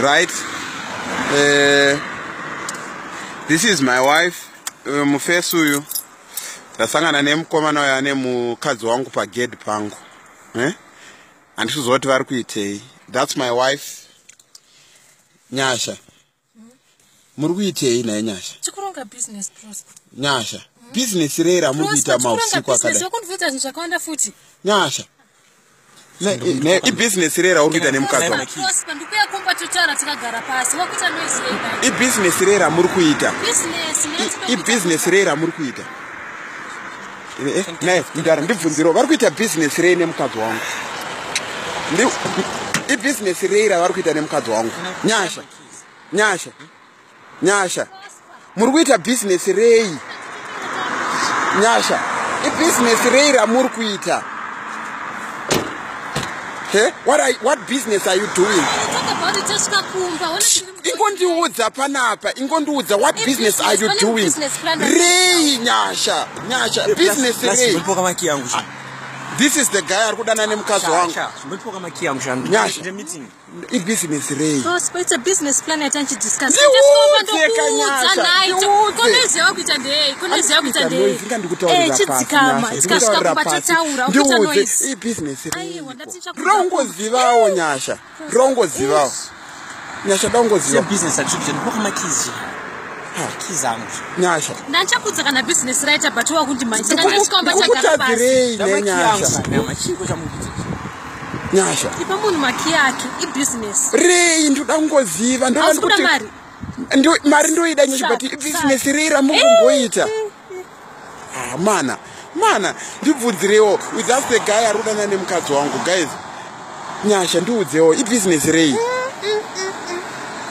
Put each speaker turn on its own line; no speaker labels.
Right, this is my wife. Mufesi uyu ndasangana nemukomana uyu ane mukadzi wangu pagedhi pangu, eh? Handisi kuziva kuti vari kuitei. That's my wife, Nyasha. Muri kuitei naye, Nyasha?
Tikuronga business, Prosper.
Nyasha, bhizinesi rei ramuri kuita mausiku akadai?
Wakundibvunza zvinhu zvakawanda futi.
Nyasha, ibhizinesi rei rauri kuita nemukadzi wangu?
Prosper, ndikuya kumba, totaura takagara pasi. Wakuita noise yei nai?
Ibhizinesi rei ramuri kuita?
Business.
Ibhizinesi rei ramuri kuita? Naye mudhara, ndibvunzirewo, vari kuita bhizinesi rei nemukadzi wangu? Ibhizinesi rei ravari kuita nemukadzi wangu? Nyasha, Nyasha, Nyasha, muri kuita bhizinesi rei? Nyasha, ibhizinesi rei ramuri kuita? He, what business are you doing?
Talk about it tasvika kumba. Ona
Ingondiudza panapa, ingondiudza, what business are you
Pane
doing?
Business plan.
Rei, Nyasha? Nyasha, business rei?
Zvimbotipoka makiyi angu.
This is the guy ari kudana nemukadzi wangu.
Zvimbotipoka makiyi angu.
Nyasha.
Meeting.
Ibhizinesi rei?
Prosper, it's a business plan yatanchidiscuss.
Ndiudze kaNyasha, ndiudze.
Konoziva kuita ndei? Konoziva kuita ndei?
Noise, ingandikutaurira pasi,
Chidzikama.
Nyasha,
Tikasvika
ndikutaurira
kumba
pasi.
totaura. Ukuita
Ndiudze,
noise.
ibhizinesi
Aiwa, ndati ndichakuudza.
Rongozivawo, Nyasha, rongozivawo, Nyasha, daungoziva.
Business atikuita, ndipoka makiyi, makiyi angu.
Nyasha.
Ndandichakudza kana business raita, but wakundimhanyisa. Ndasvika kumba tagara pasi.
Ndikukutadzirei nenyasha?
Machiko chamukuita.
Nyasha.
Ipa munhu makiyi ake, ibusiness.
Rei? Ndoda kungoziva. Ndoda
Hausi kuda
kuti
mari?
Mari ndoida, Nyasha, but ibhizinesi rei ramuri kungoita? Ah, mana mana, ndibvunzirewo. That's the guy ari kudana nemukadzi wangu, guys. Nyasha, ndiudzewo, ibhizinesi rei?